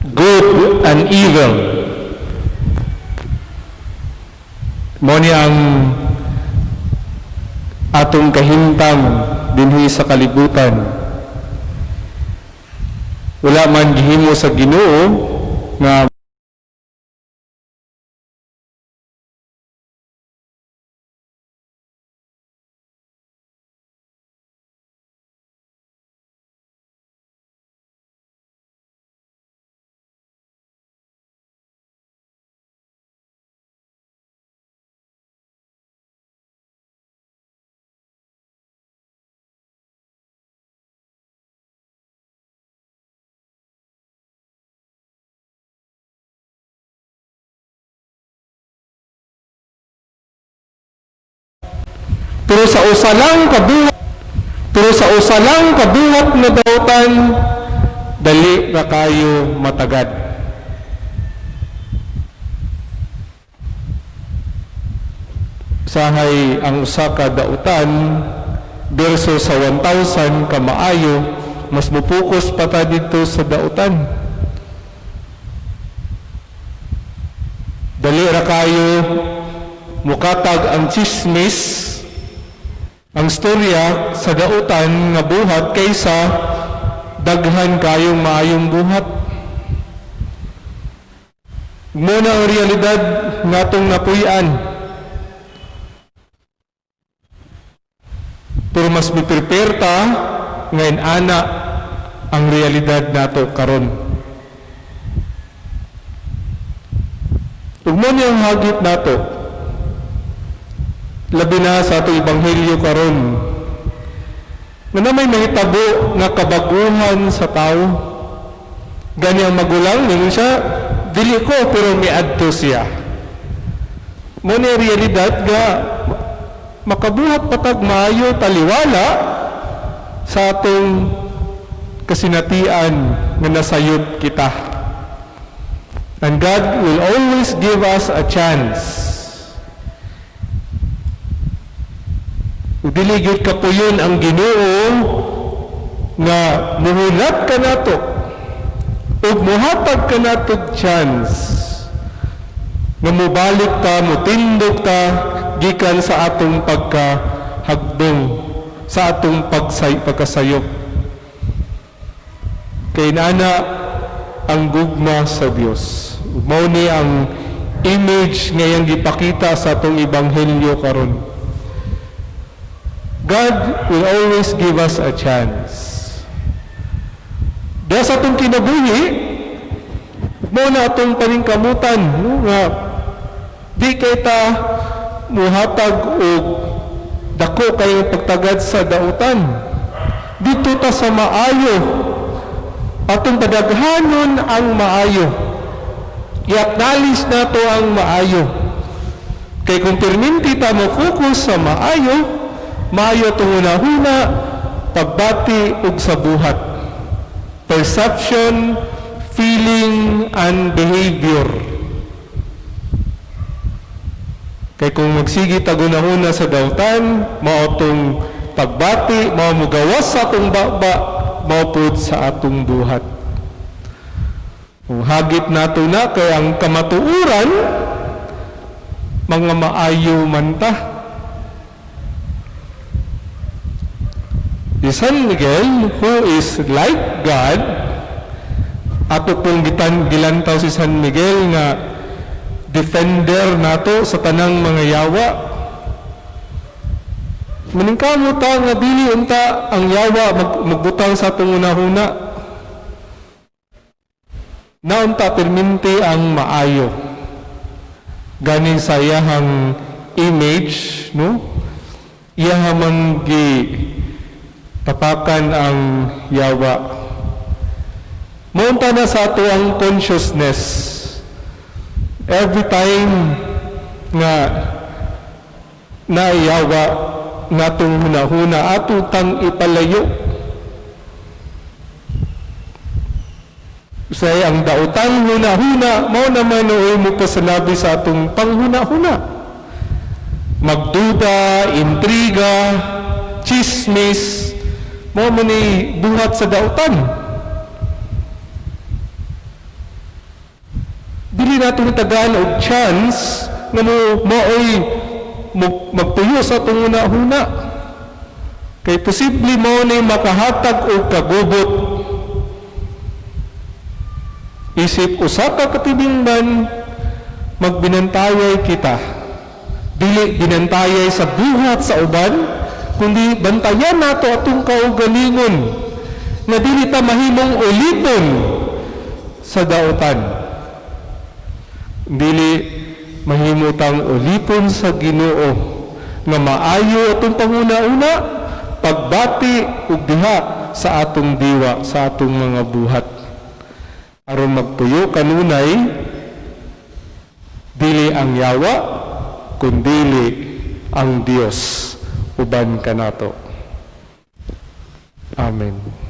Good and evil. Mao ni ang atong kahimtang dinhi sa kalibutan. Wala man gihimo sa Ginoo nga pero sa usa lang kabuhat, pero sa usa lang kabuhat nga dautan, dali ra kayo matagad. Sahay ang usa ka dautan versus sa 1,000 ka maayo, mas mopokus pa ta didto sa dautan. Dali ra kayo mukatag ang chismis, ang storya sa dautan nga buhat kaysa daghan kayong maayong buhat. Mao na ang realidad ngatong napuy-an. Pero mas mi-prepare ta ngayon ana ang realidad nato karon. Ug mao ni ang hagit nato, labi na sa atong ebanghelyo karon, nga na may mahitabo nga kabaguhan sa tao. Gani ang magulang ningon siya, dili ko, pero miadto siya. Mao ni ang realidad nga makabuhat patag maayo taliwala sa atong kasinatian nga nasayop kita. And God will always give us a chance. Ug dili gyud kapuyon ang Ginoo nga muhulat kanato ug muhatag kanato chance nga mobalik ta, motindog ta gikan sa atong pagkahagdong, sa atong pagkasayop. Kay nana ang gugma sa Dios. Mao ni ang image nga iyang gipakita sa atong ebanghelyo karon. God will always give us a chance. Diya sa atong kinabuhi, mao na atong paningkamutan, no, nga di kay ta muhatag og dako kayong pagtagad sa dautan. Dito ta sa maayo. Atong padaghanon ang maayo. I-acknowledge nato ang maayo. Kay kung perminti ta mo focus sa maayo, maayo itong hunahuna, pagbati ug sa buhat. Perception, feeling, and behavior. Kay kung magsigi ta gunahuna sa dautan, mao tong pagbati, mao mugawas sa atong baba, mao pud sa atong buhat. Kung hagit nato na kay ang kamatuoran, mga maayo man ta. Si San Miguel, who is like God, ato pong gilantaw si San Miguel nga defender nato sa tanang mga yawa. Maningkamo ta nga dili unta ang yawa magbutang sa atong hunahuna. Naunta perminti ang maayo. Ganin sa iyahang image, no? Iyahang man gi tapakan ang yawa. Maunta na sa ato ang consciousness. Every time nga naiyawa natong hunahuna, ato tang ipalayo. Say ang daotang hunahuna, mao naman nooy mo pasalabi sa atong panghunahuna. Magduda, intriga, chismis, mao man ni buhat sa dautan. nato tagaan og chance nga mo maoy magpuyo sa atong huna. Kay posible mao ni makahatag og kagubot. Isip usa ka katibingban, magbinantayay kita. Dili binantayay sa buhat sa uban, kundi bantayan nato atong kaugalingon nga dili ta mahimong ulipon sa daotan. Dili mahimo tang ulipon sa Ginoo nga maayo atong panguna-una, pagbati ug diha sa atong diwa, sa atong mga buhat. Aron magpuyo kanunay, dili ang yawa, kundili ang Dios uban kanato. Amen.